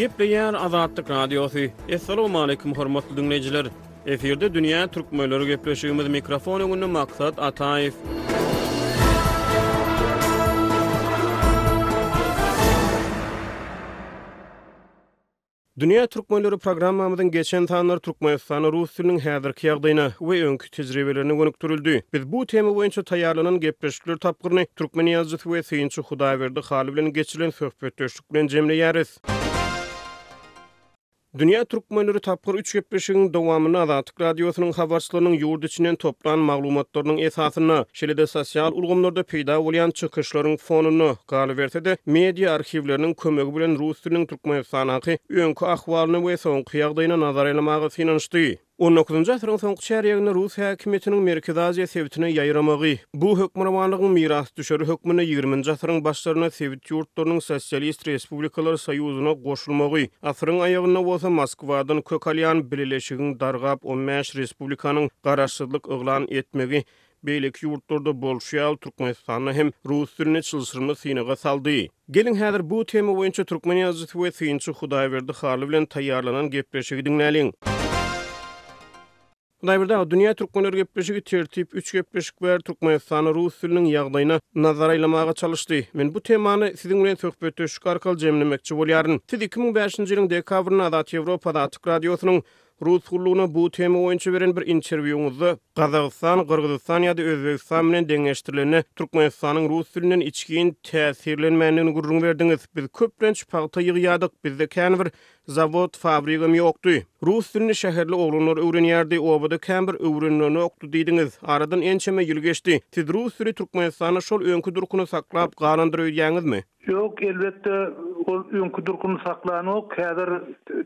Gepleýär Azatlyk Radiosy. Assalamualaikum hormatly diňleýjiler. Efirde dünýä türkmenleri gepleşigimiz mikrofon öňünde Maksat Ataýew. Dünýä türkmenleri programmamyzyň geçen sanlary Türkmenistanda rus diliniň häzirki ýagdaýyna we öňki tejribelerine gönükdirildi. Biz bu tema boýunça taýýarlanan gepleşikler tapgyryny türkmen ýazyjysy we synçy Hudaýberdi Hally bilen geçirilen söhbetdeşlik bilen jemleýäris. Dünýä türkmenleri tapgyr üç gepleşigiň dowamynda Azatlyk Radiosynyň habarçylarynyň ýurt içinden toplan maglumatlarynyň esasynda, şeýle-de sosial ulgamlarda peýda bolýan çykyşlaryň fonunda, galyberse-de, media arhiwleriniň kömegi bilen rus diliniň Türkmenistandaky öňki ahwalyna we soňky ýagdaýyna nazar aýlamaga synanyşdy. On dokuzynjy asyryň soňky çärýeginde rus häkimiýetiniň Merkezi Aziýa sebitine ýaýramagy, bu hökmürowanlygyň mirasdüşeri hökmünde ýigriminji asyryň başlarynda sebit ýurtlarynyň Sosialist Respublikalar Soýuzyna goşulmagy, asyryň aýagynda bolsa Moskwadan kök alýan bileleşigiň dargap on bäş respublikanyň garaşsyzlyk yglan etmegi Beýleki ýurtlarda bolşy ýaly, Türkmenistanda hem rus dilini çylşyrymly synaga saldy. Geliň, häzir bu tema boýunça türkmen ýazyjysy we synçy Hudaýberdi Hally bilen taýýarlanan gepleşigi diňläliň. Hudaýberdi aga, Dünýä türkmenleri gepleşigi Tertip üç gepleşik bäri Türkmenistanda rus diliniň ýagdaýyna nazar aýlamaga çalyşdy. Men bu temany siziň bilen söhbetdeşlik arkaly jemlemekçi bolýaryn. Siz 2005-nji ýylyň dekabrynda Azat Ýewropa Azatlyk Radiosynyň Rus gullugyna bu tema boýunça beren bir interwýuňyzda Gazagystan, Gyrgyzystan ýa-da Özbegistan bilen deňeşdirilende Türkmenistanyň rus dilinden içgin täsirlenmändigini gürrüň berdiňiz. Biz köplenç pagta ýygýardyk, bizde kän bir zawod, fabrigem ýokdy. Rus dilini şäherli oglanlar öwrenýärdi, obada kän bir öwrenilenokdy diýdiňiz. Aradan ençeme ýyl geçdi. Siz rus dili Türkmenistanda şol öňki durkuny saklap galandyr öýdýäňizmi? Ýok, elbetde, ol öňki durkuny saklanok. Häzir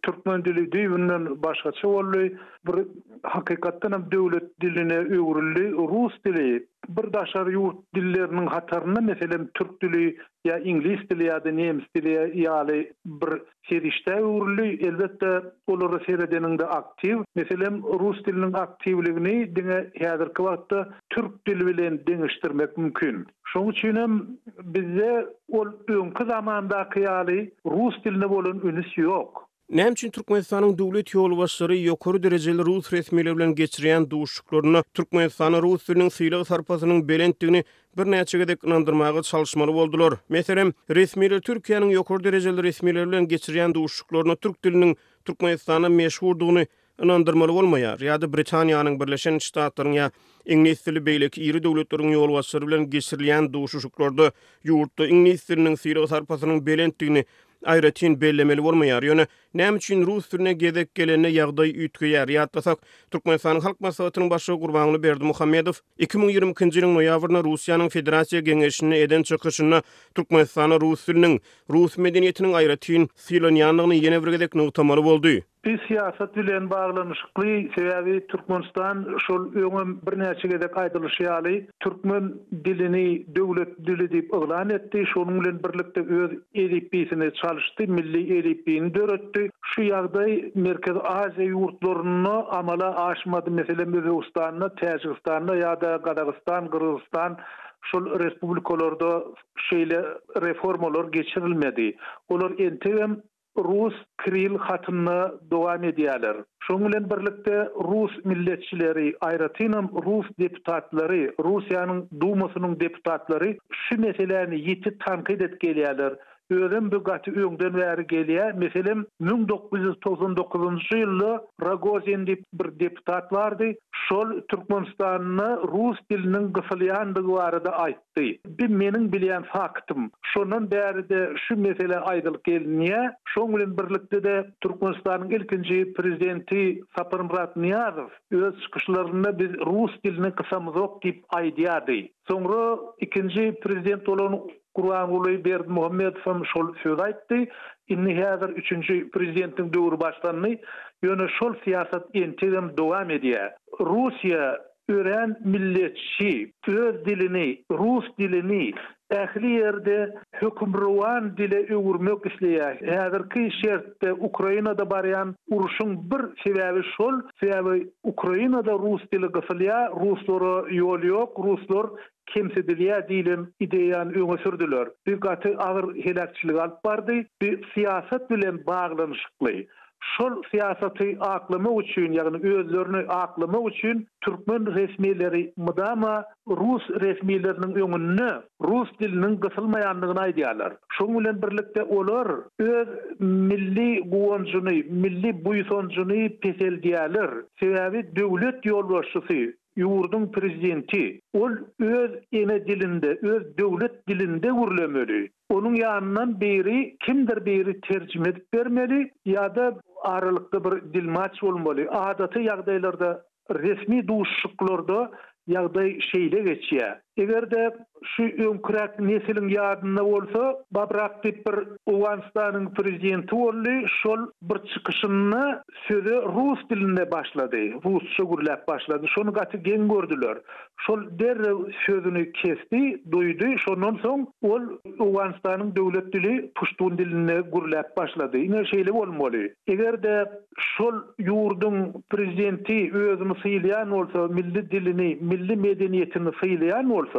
türkmen dili düýbünden başgaça boldy. Bir hakykatdan hem döwlet diline öwrüldi. Rus dili bir daşary ýurt dilleriniň hatarynda, meselem, türk dili ýa iňlis dili ýa-da nemes dili ýaly bir serişdä öwrüldi. Elbetde, olara seredeniňde aktiw. Meselem, rus diliniň aktiwligini diňe häzirki wagtda türk dili bilen deňeşdirmek mümkin. Şonuň üçin hem bizde ol öňki zamandaky ýaly rus diline bolan ünüs ýok. Näme üçin Türkmenistanyň döwlet ýolbaşçylary ýokary derejeli rus resmileri bilen geçirýän duşuşyklarynda Türkmenistanda rus diliniň sylag-sarpasynyň belentdigini birnäçe gezek ynandyrmaga çalyşmaly boldular? Meselem, resmiler Türkiýäniň ýokary derejeli resmileri bilen geçirýän duşuşyklarynda türk diliniň Türkmenistanda meşhurdygyny ynandyrmaly bolmaýar ýa-da Britaniýanyň, Birleşen Ştatlaryň ýa iňlis dilli beýleki iri döwletleriň ýolbaşçylary bilen geçirilýän duşuşyklarda ýurtda iňlis diliniň sylag-sarpasynyň belentdigini aýratyn bellemeli bolmaýar. Ýöne näme üçin rus diline gezek gelende ýagdaý üýtgeýär? Ýatlasak, Türkmenistanyň Halk Maslahatynyň Başlygy Gurbanguly Berdimuhamedow 2022-nji ýylyň noýabrynda Russiýanyň Federasiýa Geňeşinde eden çykyşynda Türkmenistanda rus diliniň, rus medeniýetiniň aýratyn sylanýandygyny ýene bir gezek nygtamaly boldy. Bu syýasat bilen baglanyşykly, sebäbi Türkmenistan şol öňem birnäçe gezek aýdylyşy ýaly, türkmen dilini döwlet dili diýip yglan etdi, şonuň bilen birlikde öz elipbiýsini çalyşdy, milli elipbiýini döretdi. Şu ýagdaý Merkezi Aziýa ýurtlarynda amala aşmady, meselem, Özbegistanda, Täjigistanda ýa-da Gazagystan, Gyrgyzystan şol respublikalarda şeýle reformalar geçirilmedi. Olar entegem rus kiril hatynda dowam edýärler. Şonuň bilen birlikde rus milletçileri, aýratynam rus deputatlary, Russiýanyň Dumasynyň deputatlary şu meseläni ýiti tankyt edip gelýärler. Özem bu gaty öňden bäri gelýär. Meselem, 1999-njy ýylda Rogozin diýip bir deputat bardy. Şol Türkmenistanda rus diliniň gysylýandygy barada aýtdy. Aýtdy. Bi meniň bilýän faktym. Şondan bäri-de şu mesele aýdylyp gelinýär. Şoň bilen birlikde-de Türkmenistanyň ilkinji Prezidenti Saparmyrat Nyýazow öz çykyşlarynda biz rus dilini gysamyzok diýip aýdýardy. Soňra ikinji Prezident bolan Gurbanguly Berdimuhamedowam şol sözi aýtdy. Indi häzir üçünji Prezidentiň döwri başlandy. Ýöne şol syýasat entegem dowam edýär. Russiýa örän milletçi, öz dilini, rus dilini. ähli ýerde hökümrowan dile öwürmek isleýär. Häzirki şertde Ukrainada barýan urşuň bir sebäbi şol, sebäbi Ukrainada rus dili gysylýar, ruslara ýol ýok, ruslar kemsidilýär diýlen ideýany öňe sürdüler. Bu gaty agyr heläkçilige alyp bardy. Bu syýasat bilen baglanyşykly. Şol syýasaty aklamak üçin, ýagny özlerini aklamak üçin türkmen resmileri mydama rus resmileriniň öňünde rus diliniň gysylmaýandygyny aýdýarlar. Şonuň bilen birlikde olar öz milli guwanjyny, milli buýsanjyny peseldýärler. Sebäbi döwlet ýolbaşçysy, ýurduň prezidenti, ol öz ene dilinde, öz döwlet dilinde gürlemeli. Onuň ýanyndan biri, kimdir biri terjime edip bermeli ýa-da aralykda bir dilmaç bolmaly. Adaty ýagdaýlarda resmi duşuşyklarda ýagdaý şeýle geçýär. Eger-de şu öňküräk nesiliň ýadynda bolsa, Babrak diýip bir Owganystanyň prezidenti boldy, şol bir çykyşynda söze rus dilinde başlady, rusça gürläp başlady. Şony gaty geň gördüler. Şol derrew sözüni kesdi, duýdy, şondan soň ol Owganystanyň döwlet dili puştun dilinde gürläp başlady. Ine şeýle bolmaly. Eger-de şol ýurduň prezidenti özüni sylaýan bolsa, milli dilini, milli medeniýetini sylaýan bolsa,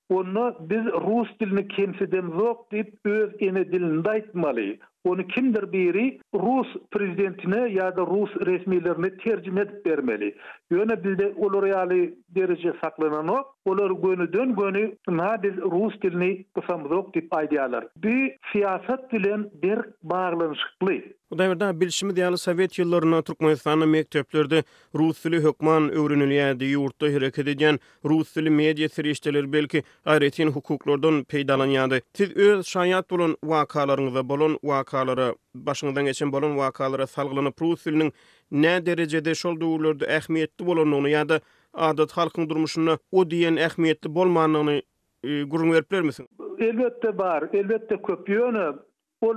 onda biz rus dilini kemsidemzok diýip öz ene dilinde aýtmaly. Ony kimdir biri rus prezidentine ýa-da rus resmilerine terjime edip bermeli. Ýöne bizde olar ýaly dereje saklananok. Olar gönüden-göni ynha biz rus dilini gysamyzok diýip aýdýarlar. Bu syýasat bilen berk baglanyşykly. Hudaýberdi aga, bilşimiz ýaly, sowet ýyllarynda Türkmenistanda mekdeplerde rus dili hökman öwrenilýärdi, ýurtda hereket edýän rus dilli media serişdeleri belki aýratyn hukuklardan peýdalanýardy. Siz öz şaýat bolan wakalaryňyza, bolan wakalara, başyňyzdan geçen bolan wakalara salgylanyp, rus diliniň nä derejede şol döwürlerde ähmiýetli bolandygyny ýa-da adaty halkyň durmuşynda o diýen ähmiýetli bolmandygyny gürrüň berip bilermisiňiz? Elbetde bar, elbetde köp. Ýöne ol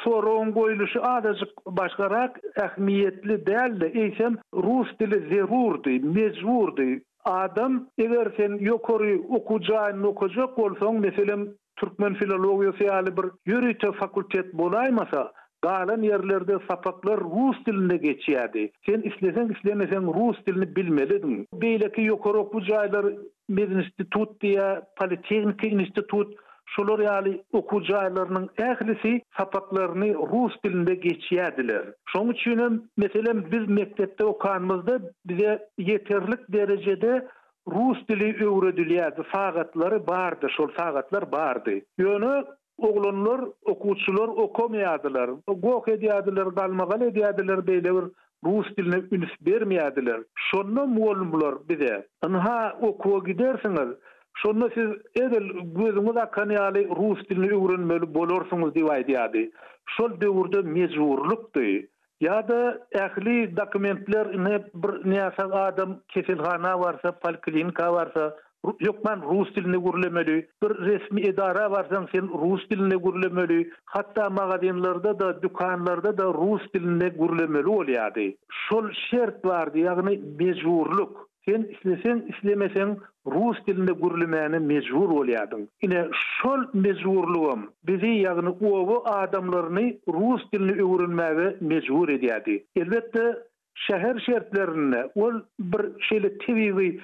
Soragyň goýluşy azajyk başgarak, ähmiýetli däl-de, eýsem, rus dili zerurdy, mejburdy. Adam, eger sen ýokary okuw jaýynda okajak bolsaň, meselem, türkmen filologiýasy ýaly bir ýörite fakultet bolaýmasa, galan ýerlerde sapaklar rus dilinde geçýärdi. Sen isleseň-islemeseň rus dilini bilmelidiň. Beýleki ýokary okuw jaýlar medinstitut diýýär, politehniki institut, Şolar ýaly okuw jaýlarynyň ählisi sapaklaryny rus dilinde geçýärdiler. Şonuň üçinem, meselem, biz mekdepde okanymyzda bize ýeterlik derejede rus dili öwredilýärdi, sagatlary bardy, şol sagatlar bardy. Ýöne oglanlar, okuwçylar okamaýardylar. Goh edýärdiler, galmagal edýärdiler, beýle bir rus diline üns bermeýärdiler. Şonda mugallymlar bize, Ynha, okuwa gidersiňiz, şonda siz edil gözüňiz akan ýaly rus dilini öwrenmeli bolarsyňyz diýip aýdýardy. Şol döwürde mejburlykdy. Ýa-da ähli dokumentler ine bir näsag adam keselhana barsa, poliklinika barsa, Hökman rus dilinde gürlemeli. Bir resmi edara barsaň sen rus dilinde gürlemeli. Hatda magazinlerde-de, dükanlarda-da rus dilinde gürlemeli bolýardy. Şol şert bardy, ýagny mejburlyk. Sen isleseň, islemeseň rus dilinde gürlemäne mejbur bolýardyň. Ine, şol mejburlygam bizi, ýagny oba adamlaryny rus dilini öwrenmäge mejbur edýärdi. Elbetde, Şäher şertlerinde ol bir şeýle tebigy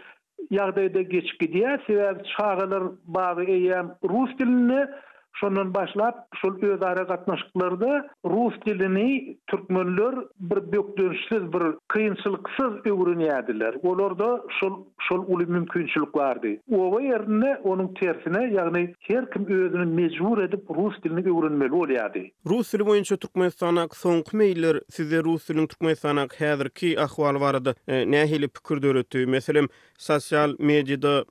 ýagdaýda geçip gidýär, sebäbi çagalar bagy eýýäm rus dilinde, şondan başlap şol özara gatnaşyklarda rus dilini türkmenler bir bökdençsiz, bir kynçylyksyz öwrenýärdiler. Olarda şol şol uly mümkinçilik bardy. Oba ýerinde onuň tersine, ýagny her kim özüni mejbur edip rus dilini öwrenmeli bolýardy. Rus dili boýunça Türkmenistandaky soňky meýiller sizde rus diliniň Türkmenistandaky häzirki ahwaly barada nähili pikir döretdi? Meselem, sosial mediada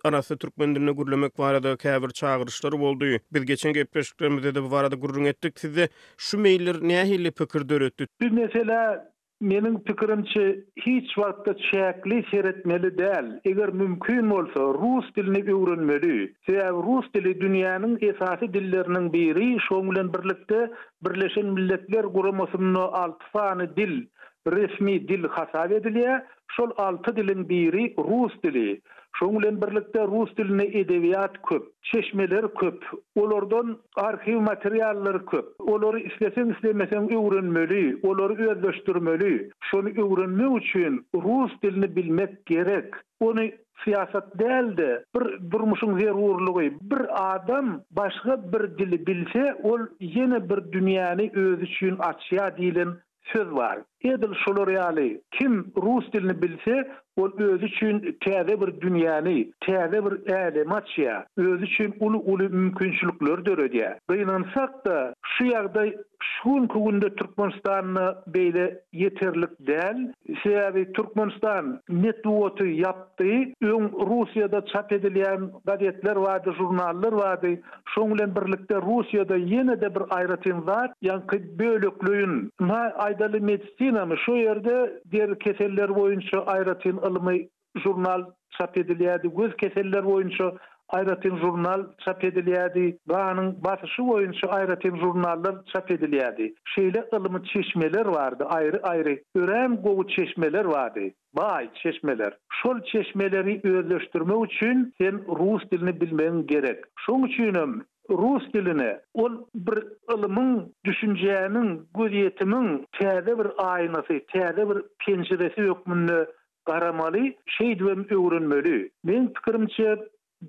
arassa türkmen dilinde gürlemek barada käbir çagyryşlar boldy. Biz geçen gepleşiklerimizde-de bu barada gürrüň etdik. Sizde şu meýiller nähili pikir döretdi? Bu meselä Meniň pikirimçe, hiç wagtda çäkli seretmeli däl. Eger mümkin bolsa, rus dilini öwrenmeli. Sebäbi rus dili dünýäniň esasy dilleriniň biri, şoň bilen birlikde Birleşen Milletler Guramasynda alty sany dil resmi dil hasap edilýär. Şol alty diliň biri rus dili. Şoň bilen birlikde rus dilinde edebiýat köp, çeşmeler köp, olardan arhiw materiallary köp. Olary isleseň-islemeseň öwrenmeli, olary özleşdirmeli. Şony öwrenmek üçin rus dilini bilmek gerek. Ony syýasat däl-de, bir durmuşyň zerurlygy. Bir adam başga bir dili bilse, ol ýene bir dünýäni özi üçin açýar diýlen söz bar. Edil şolar ýaly, kim rus dilini bilse, ol özi üçin täze bir dünýäni, täze bir älemi açýar, özi üçin uly-uly mümkinçilikleri döredýär. Gynansak-da, şu ýagdaý şu günki günde Türkmenistanda beýle ýeterlik däl. Sebäbi Türkmenistan metbugaty ýapdy. Öň Russiýada çap edilýän gazetler bardy, žurnallar bardy. Şoň bilen birlikde Russiýada ýene-de bir aýratyn zat, ýaňky bölekleýin, ynha, aýdaly medisinamy, şo ýerde deri keselleri boýunça aýratyn ylmy žurnal çap edilýärdi, göz keselleri boýunça aýratyn žurnal çap edilýärdi, ganyň basyşy boýunça aýratyn žurnallar çap edilýärdi. Şeýle ylmy çeşmeler bardy, aýry-aýry örän gowy çeşmeler bardy. Baý çeşmeler. Şol çeşmeleri özleşdirmek üçin sen rus dilini bilmegiň gerek. Şoň üçinem rus diline ol bir ylmyň, düşünjäniň, gözýetimiň täze bir aýnasy, täze bir penjiresi hökmünde garamaly, şeýdibem öwrenmeli. Meň pikirimçe,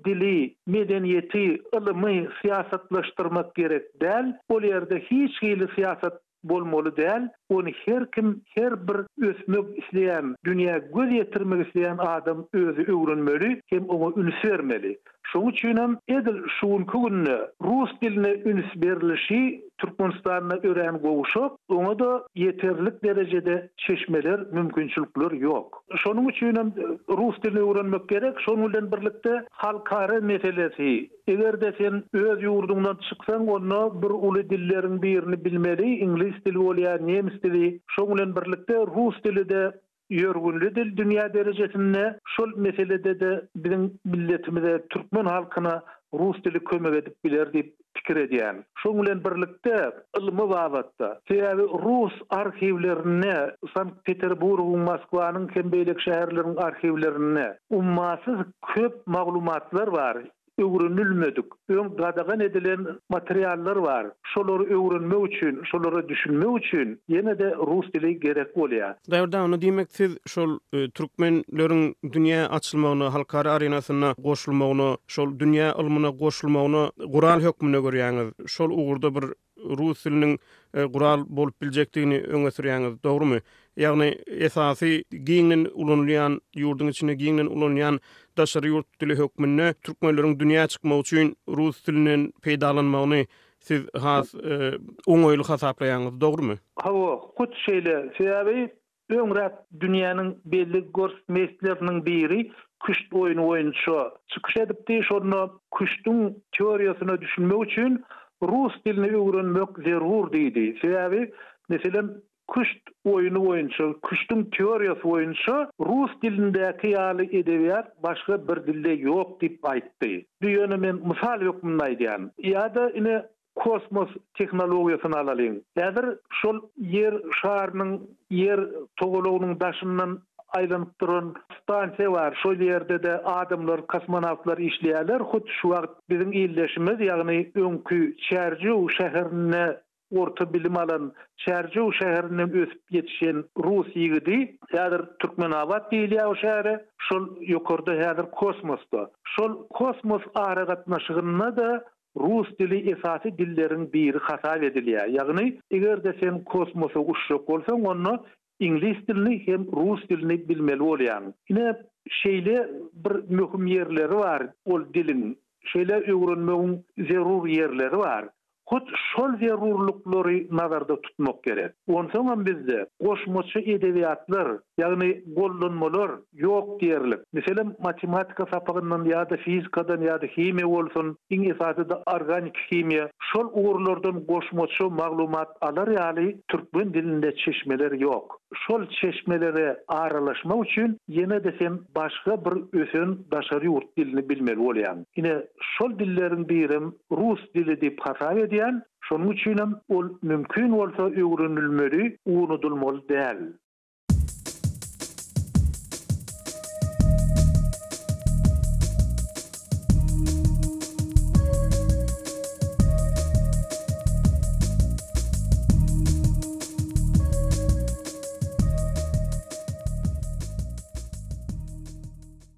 dili, medeniýeti, ylymy syýasatlaşdyrmak gerek däl, ol ýerde hiç hili syýasat bolmaly däl, ony her kim, her bir ösmek isleýän, dünýä göz ýetirmek isleýän adam özi öwrenmeli hem oňa üns bermeli. Şoň üçinem edil şu günki günde rus diline üns berlişi Türkmenistanda örän gowşak, oňa-da ýeterlik derejede çeşmeler, mümkinçilikler ýok. Şonuň üçinem rus dilini öwrenmek gerek, şonuň bilen birlikde halkara meselesi, eger-de sen öz ýurduňdan çyksaň, onda bir uly dilleriň birini bilmeli, iňlis dili bolýar, nemes dili, şoň bilen birlikde rus dili-de ýörgünli dil dünýä derejesinde, şol meselede-de biziň milletimize, türkmen halkyna rus dili kömek edip biler diýip pikir edýän. Şoň bilen birlikde ylmy babatda, sebäbi rus arhiwlerinde, Sankt-Peterburgyň, Moskwanyň hem beýleki şäherleriň arhiwlerinde ummasyz köp maglumatlar bar, öwrenilmedik, öň gadagan edilen materiallar bar. Şolary öwrenmek üçin, şolara düşünmek üçin ýene-de rus dili gerek bolýar. Däwürde onda diýmek siz şol türkmenleriň dünýä açylmagyna, halkara arenasynda goşulmagyna, şol dünýä ylmyna goşulmagyna gural hökmünde görýäňiz. Şol ugurda bir rus diliniň gural bolup biljekdigini öňe sürýäňiz, dogrumy? Ýagny esasy giňden ulanylýan, ýurduň içinde giňden ulanylýan daşary ýurt dili hökmünde türkmenleriň dünýä çykmagy üçin rus dilinden peýdalanmagyny siz has oňaýly hasaplaýaňyz, dogrumy? Hawa, hut şeýle. Sebäbi öňräk dünýäniň belli grossmeýsterleriniň biri küşt oýny boýunça çykyş edipdi. Şonda küştüň teoriýasyna düşünmek üçin rus dilini öwrenmek zerur diýdi. Sebäbi, meselem, Küşt oýny boýunça, küştüň teoriýasy boýunça rus dilindäki ýaly edebiýat başga bir dilde ýok diýip aýtdy. Bu ýöne men mysal hökmünde aýdýan. Ýa-da ine kosmos tehnologiýasyny alalyň. Häzir şol Ýer şarynyň, Ýer togalagynyň daşyndan aýlanyp duran stansiýa bar. Şol ýerde-de adamlar, kosmonawtlar işleýärler. Hut şu wagt biziň ildeşimiz, ýagny öňki Çärjew şäherinde Orta bilim alan, Çärjew şäherinden ösüp ýetişen rus ýigidi, häzir Türkmenabat diýilýär o şähere, şol ýokarda häzir kosmosda. Şol kosmos aragatnaşygynda-da rus dili esasy dilleriň biri hasap edilýär. Ýagny, eger-de sen kosmosa uçjak bolsaň, onda iňlis dilini hem rus dilini bilmeli bolýaň. Ine, şeýle bir möhüm ýerleri bar ol diliň, şeýle öwrenmegiň zerur ýerleri bar. Hut şol zerurlyklary nazarda tutmak gerek. Onsoňam bizde goşmaça edebiýatlar, ýagny gollanmalar ýok diýerlik. Meselem, matematika sapagyndan ýa-da fizikadan ýa-da himiýa bolsun, iň esasy-da organiki himiýa, şol ugurlardan goşmaça maglumat alar ýaly türkmen dilinde çeşmeler ýok. Şol çeşmelere aralaşmak üçin ýene-de sen başga bir ösen daşary ýurt dilini bilmeli bolýaň. Ine, şol dilleriň birem rus dili diýip hasap edýän, şonuň üçinem ol mümkin bolsa öwrenilmeli, unudylmaly däl.